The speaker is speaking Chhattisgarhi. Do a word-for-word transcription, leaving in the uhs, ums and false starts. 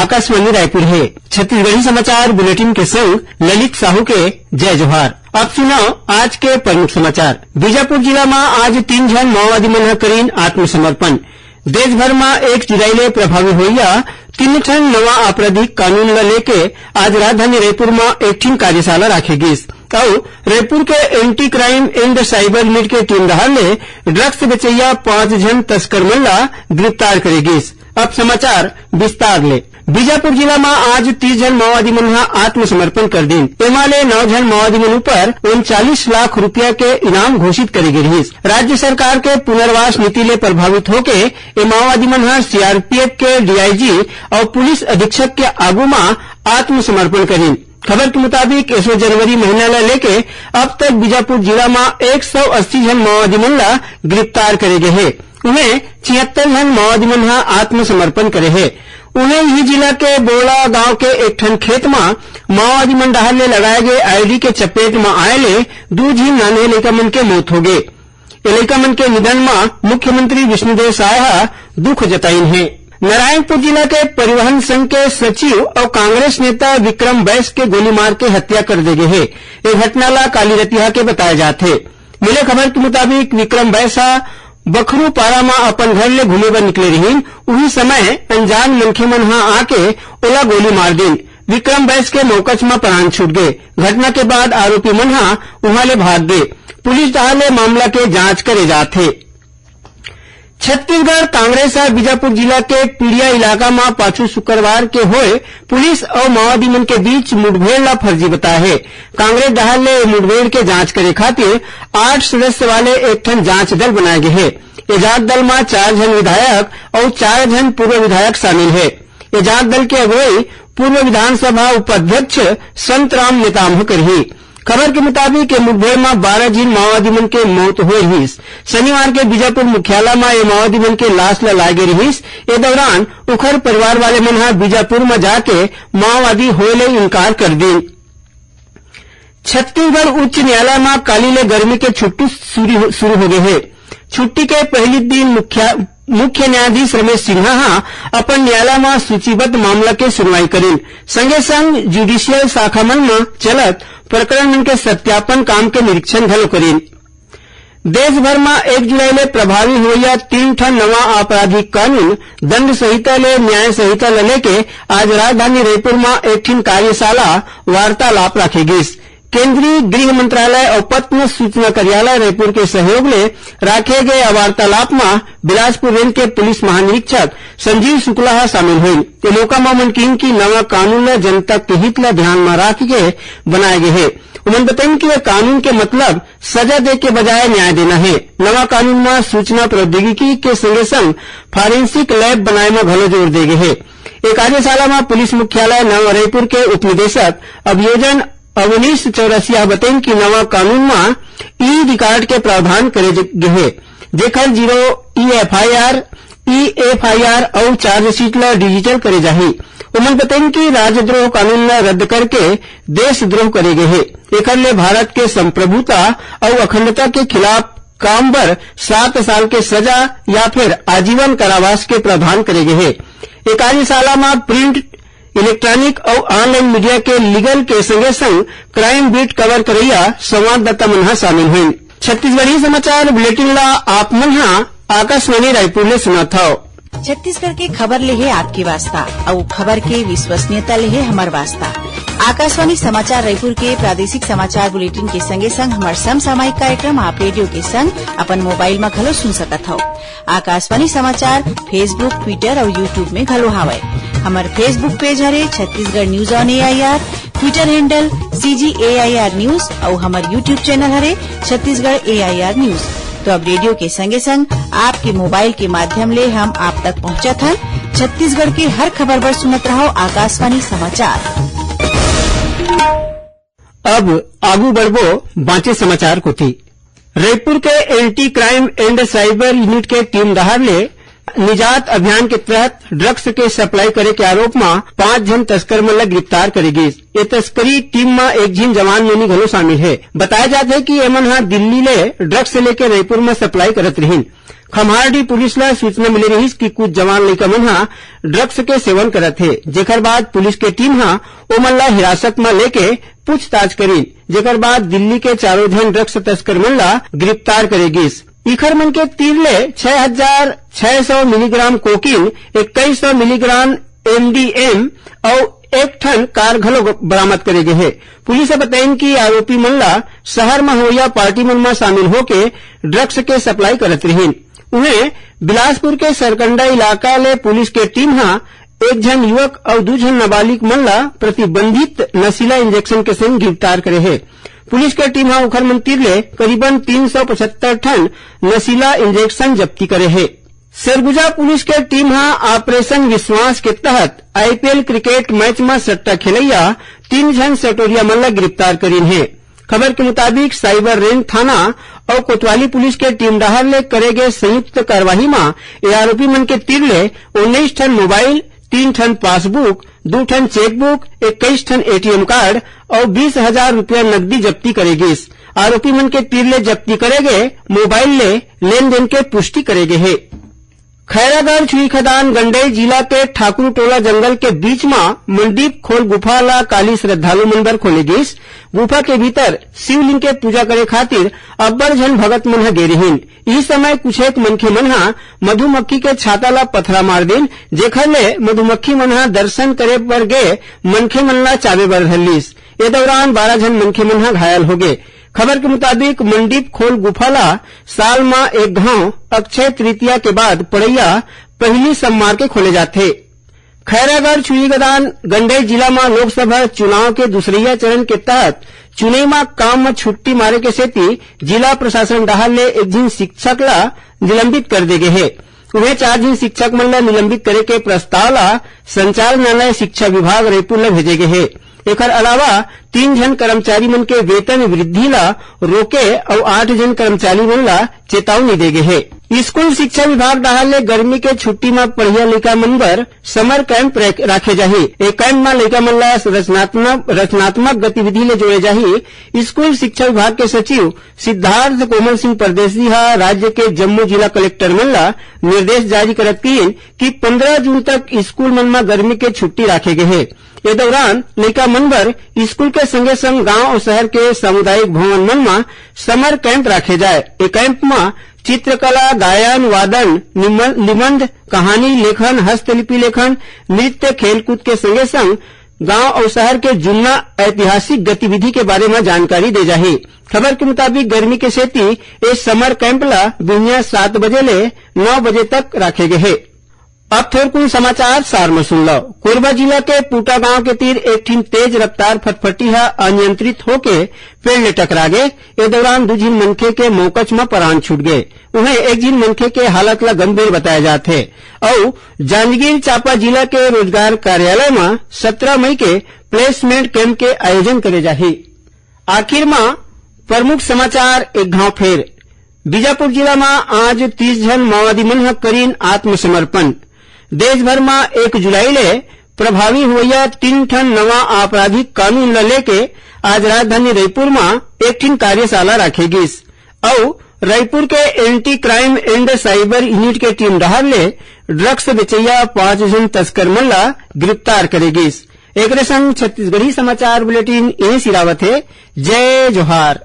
आकाशवाणी रायपुर हे। छत्तीसगढ़ी समाचार बुलेटिन के संग ललित साहू के जय जोहार। अब सुनव आज के प्रमुख समाचार। बीजापुर जिला म आज तीन झन माओवादी मन ह करीन आत्मसमर्पण। देश भर म एक जुलाई ले प्रभावी होइया तीन ठन नवा आपराधिक कानून ल लेके आज राजधानी रायपुर म एक ठिन कार्यशाला राखे गिस। अउ रायपुर के Anti Crime and Cyber Unit के टीम डहार ले ड्रग्स बेचइया पांच झन तस्कर मन ला गिरफ्तार करे गिस। अब समाचार विस्तार ले। बीजापुर जिला म आज तीस झन माओवादी मन ह आत्मसमर्पण कर दिन। एमा ले नौ झन माओवादी मन ऊपर उनचालीस लाख रुपया के इनाम घोषित करे गे रिहिस। राज्य सरकार के पुनर्वास नीति ले प्रभावित होके ए माओवादी मन ह सीआरपीएफ के डीआईजी अउ पुलिस अधीक्षक के आगू म आत्मसमर्पण करिन। खबर के मुताबिक, एसो जनवरी महीना ल लेके अब तक बीजापुर जिला म एक सौ अस्सी झन माओवादी मन ल गिरफ्तार करे गे हे। उहें, छिहत्तर झन माओवादी मन ह आत्मसमर्पण करे हे। उहें, इही जिला के बोड़ा गांव के एक ठन खेत म माओवादी मन डहार ले लगाए गे आईईडी के चपेट म आए ले दू झिन नान्हे लइका मन के मौत होगे। ए लइका मन के निधन म मुख्यमंत्री विष्णुदेव साय ह दुख जताइन हे। नारायणपुर जिला के परिवहन संघ के सचिव अउ कांग्रेस नेता विक्रम बैस के गोली मार के हत्या कर दे गे हे। ए घटना ला काली रतिहा के बताए जात हे। मिले खबर के मुताबिक, विक्रम बैस ह बखरू पारा म अपन घर ले घूमे बर निकले रिहिन। उही समय अनजान मनखे मन ह आके ओला गोली मार दिन। विक्रम बैस के मौकच म प्राण छूट गे। घटना के बाद आरोपी मन ह उहां ले भाग गे। पुलिस डहार ले मामला के जांच करे जात हे। छत्तीसगढ़ कांग्रेस ह बीजापुर जिला के पीड़िया इलाका म पाछू शुक्रवार के होए पुलिस अउ माओवादी मन के बीच मुठभेड़ ला फर्जी बताए हे। कांग्रेस डहार ले ए मुठभेड़ के जांच करे खातिर आठ सदस्य वाले एक ठन जांच दल बनाए गे हे। ए जांच दल म चार झन विधायक अउ चार झन पूर्व विधायक शामिल हे। ए जांच दल के अगुवई पूर्व विधानसभा उपाध्यक्ष संतराम नेताम ह करही। खबर के मुताबिक, ए मुठभेड़ म बारह झिन माओवादी मन के मौत होए रिहिस। शनिवार के बीजापुर मुख्यालय म ए माओवादी मन के लाश ल लाए गे रिहिस। ए दौरान उखर परिवार वाले मन ह बीजापुर म जाके माओवादी होए ले इनकार कर दीन। छत्तीसगढ़ उच्च न्यायालय म काली ले गर्मी के छुट्टी शुरू हो, शुरू हो गे हे। छुट्टी के पहली दिन मुख्या-, मुख्य न्यायाधीश रमेश सिन्हा ह अपन न्यायालय म सूचीबद्ध मामला के सुनवाई करिन। संगे संग ज्युडिशियल शाखा मन म चलत प्रकरण मन के सत्यापन काम के निरीक्षण घलो करिन। देश भर म एक जुलाई ले प्रभावी होइया तीन ठन नवा आपराधिक कानून, दंड संहिता ले न्याय संहिता ल लेके आज राजधानी रायपुर म एक ठिन कार्यशाला वार्तालाप राखे गिस। केंद्रीय गृह मंत्रालय अउ पत्र सूचना कार्यालय रायपुर के सहयोग ले राखे गए वार्तालाप म बिलासपुर रेंज के पुलिस महानिरीक्षक संजीव शुक्ला ह शामिल होइन। ए मौका म ओमन किहीन कि नवा कानून ल जनता के हित ल ध्यान म राख के बनाए गे हे। ओमन बतइन कि ए कानून के मतलब सजा दे के बजाय न्याय देना हे। नवा कानून म सूचना प्रौद्योगिकी के संगे संग फॉरेंसिक लैब बनाए म घलो जोर दे गे हे। ए कार्यशाला म पुलिस मुख्यालय नवा रायपुर के उपनिदेशक अभियोजन अवनीश चौरसिया ह बतइन कि नवा कानून म ई रिकॉर्ड के प्रावधान करे ज-, गे हे, जेखर zero e FIR, e FIR अउ चार्जशीट ल डिजिटल करे जाही। ओमन बतइन कि राजद्रोह कानून ल रद्द करके देशद्रोह करे गे हे। एखर ले भारत के संप्रभुता अउ अखंडता के खिलाफ काम बर सात साल के सजा या फिर आजीवन कारावास के प्रावधान करे गे हे। ए कार्यशाला म प्रिंट, इलेक्ट्रॉनिक अउ ऑनलाइन मीडिया के लीगल के संगे संग क्राइम बीट कवर करइया संवाददाता मन ह शामिल होइन। छत्तीसगढ़ी समाचार बुलेटिन ला आप मन ह आकाशवाणी रायपुर ले सुनत हव। छत्तीसगढ़ के खबर ले हे आपके वास्ता, अउ खबर के विश्वसनीयता ले हे हमर वास्ता। आकाशवाणी समाचार रायपुर के प्रादेशिक समाचार बुलेटिन के संगे संग हमर समसामयिक कार्यक्रम आप रेडियो के संग अपन मोबाइल म घलो सुन सकत हव। आकाशवाणी समाचार Facebook, Twitter अउ YouTube में घलो हावय। हमर Facebook पेज हरे Chhattisgarh news on AIR, Twitter handle CG AIR news अउ हमर YouTube चैनल हरे छत्तीसगढ़ एआईआर न्यूज। तो अब रेडियो के संगे संग आपके मोबाइल के माध्यम ले हम आप तक पहुंचत हन। छत्तीसगढ़ के हर खबर बर सुनत रहव आकाशवाणी समाचार। अब आगू बढ़बो बांचे समाचार कोति। रायपुर के Anti Crime and Cyber Unit के टीम डहार ले निजात अभियान के तहत ड्रग्स के सप्लाई करे के आरोप म पांच झन तस्कर मन ल गिरफ्तार करे गिस। ये तस्करी टीम म एक झिन जवान नोनी घलो शामिल हे। बताया जात हे कि एमन ह दिल्ली ले ड्रग्स लेके रायपुर म सप्लाई करत रिहिन। खम्हारडीह पुलिस ल सूचना मिले रिहिस कि कुछ जवान लइका मन ह ड्रग्स के सेवन करत हे, जेकर बाद पुलिस के टीम ह ओमन ल हिरासत म लेके पूछताछ करिन, जेकर बाद दिल्ली के चारों झन ड्रग्स तस्कर मन ल गिरफ्तार करे गिस। इखर मन के तीर ले छह हजार छह सौ मिलीग्राम कोकीन, इक्कीस सौ मिलीग्राम एमडीएम अउ एक ठन कार घलो बरामद करे गे हे। पुलिस ह बताइन कि आरोपी मन ला शहर म होइया पार्टी मन म शामिल होके ड्रग्स के सप्लाई करत रिहिन। उहें, बिलासपुर के सरकंडा इलाका ले पुलिस के टीम ह एक झन युवक अउ दू झन नाबालिग मन ला प्रतिबंधित नशीला इंजेक्शन के संग गिरफ्तार करे हे। पुलिस के टीम ह उखर मन तीर ले करीबन तीन सौ पचहत्तर ठन नशीला इंजेक्शन जब्ती करे हे। सरगुजा पुलिस के टीम ह ऑपरेशन विश्वास के तहत आईपीएल क्रिकेट मैच म सट्टा खेलइया तीन झन सटोरिया मन ल गिरफ्तार करीन हे। खबर के मुताबिक, साइबर रेंज थाना अउ कोतवाली पुलिस के टीम डहार ले करे गे संयुक्त कार्रवाई म ए आरोपी मन के तीर ले उन्नीस ठन मोबाइल, तीन ठन पासबुक, दू ठन चेकबुक, इक्कीस ठन एटीएम कार्ड अउ बीस हजार रुपया नकदी जब्ती करे गिस। आरोपी मन के तीर ले जब्ती करे गे मोबाइल ले लेन देन के पुष्टि करे गे हे। खैरागढ़ छुईखदान गंडई जिला के ठाकुर टोला जंगल के बीच म मंडीप खोल गुफा ला काली श्रद्धालु मन बर खोले गिस। गुफा के भीतर शिवलिंग के पूजा करे खातिर अब्बड़ झन भगत मन ह गे रिहिन। इही समय कुछ एक मनखे मन ह मधुमक्खी के छाता ला पथरा मार दिन, जेखर ले मधुमक्खी मन ह दर्शन करे बर गे मनखे मन ला चाबे बर धर लिस। ए दौरान बारह झन मनखे मन ह घायल होगे। खबर के मुताबिक, मंडीप खोल गुफा ला साल म एक घांव अक्षय तृतीया के बाद पड़ैया पहली सोमवार के खोले जाथे। खैरागढ़ छुईगदान गंडई जिला म लोकसभा चुनाव के दूसरइया चरण के तहत चुनई म काम म छुट्टी मारे के सेती जिला प्रशासन डहार ले एक झिन शिक्षक ला निलंबित कर दे गे हे। उहें, चार झिन शिक्षक मन ला निलंबित करे के प्रस्ताव ला संचालनालय शिक्षा विभाग रायपुर ला भेजे गे हे। एखर अलावा तीन झन कर्मचारी मन के वेतन वृद्धि ला रोके अउ आठ झन कर्मचारी मन ला चेतावनी दे गे हे। स्कूल शिक्षा विभाग डहार ले गर्मी के छुट्टी म पढ़िया लइका मन बर समर कैंप रख-, राखे जाही। ए कैंप म लइका मन ला रचनात्मक, रचनात्मक गतिविधि ले जोड़े जाही। स्कूल शिक्षा विभाग के सचिव सिद्धार्थ कोमल सिंह परदेसी ह राज्य के जम्मो जिला कलेक्टर मन ला निर्देश जारी करत कहिन कि पंद्रह जून तक स्कूल मन म गर्मी के छुट्टी राखे गे हे। ए दौरान लइका मन बर स्कूल के संगे संग गांव अउ शहर के सामुदायिक भवन मन म समर कैंप राखे जाए। ए कैंप म चित्रकला, गायन, वादन, निमन-, निबंध, कहानी लेखन, हस्तलिपि लेखन, नृत्य, खेलकूद के संगे संग गांव अउ शहर के जुन्ना ऐतिहासिक गतिविधि के बारे म जानकारी दे जाही। खबर के मुताबिक, गर्मी के सेती ए समर कैंप ला बिहनिया सात बजे ले नौ बजे तक राखे गे हे। अब थोरकुन समाचार सार म सुन लो। कोरबा जिला के पुटा गांव के तीर एक ठिन तेज रफ्तार फटफटी ह अनियंत्रित होके पेड़ ले टकरा गे। ए दौरान दू झिन मनखे के मौकच म परान छूट गे। उहें, एक झिन मनखे के हालत ल गंभीर बताया जात हे। अउ जांजगीर चांपा जिला के रोजगार कार्यालय म सत्रह मई के प्लेसमेंट कैंप के आयोजन करे जाही। आखिर म प्रमुख समाचार एक घांव फेर। बीजापुर जिला म आज तीस झन माओवादी मन ह करीन आत्मसमर्पण। देश भर म एक जुलाई ले प्रभावी होवइया तीन ठन नवा आपराधिक कानून ल लेके आज राजधानी रईपुर म एक ठिन कार्यशाला राखे गिस। अउ रईपुर के anti crime and cyber unit के टीम डहार ले ड्रग्स बेचइया पांच झन तस्कर मन ल गिरफ्तार करे गिस। एकरे संग छत्तीसगढ़ी समाचार बुलेटिन इहें सिरावत हे। जय जोहार।